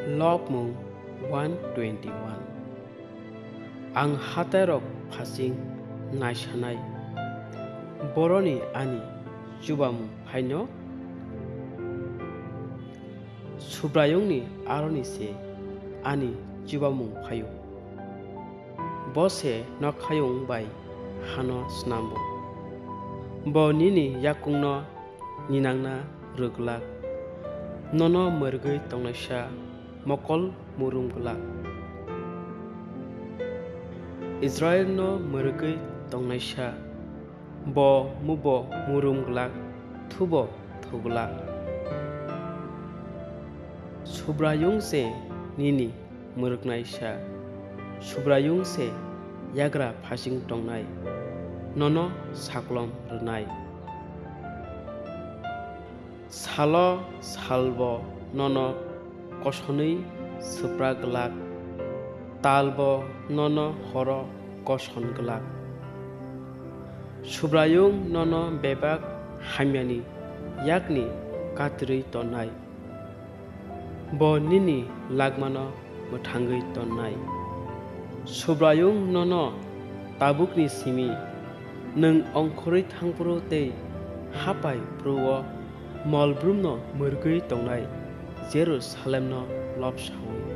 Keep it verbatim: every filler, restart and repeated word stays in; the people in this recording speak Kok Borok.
Lobmung one twenty-one. Ang hatairok phasing naisanai, boroni ani chubamung phaino? Subraiyungni aroni se ani chubamung phaio. Bo se nokhayung bai hano snambo. Bo nini yakungno ninangna rw glak, nono mwrwgwi tongnaisa mokol murum glak. Israilno mwrwgwi tongnaisa, bo mubo murum glak, thubo thu glak. Subraiyung se nini mwrwknaisa, Subraiyung se yagra phasing tongnai, nono saklom rwnai. Salo salbo nono kosonwi swpra glak, talbo nono horo koson glak. Subraiyung nono bebak hamyani yakni katirwi tonnai, bo nini lagmano mwthangwi tonnai. Subraiyung nono tabukni simi nwng ongkhorwi thangphuru tei hapai phuru-o mol brumno mwrwgwi tongnai Jerusalemno lobsaui.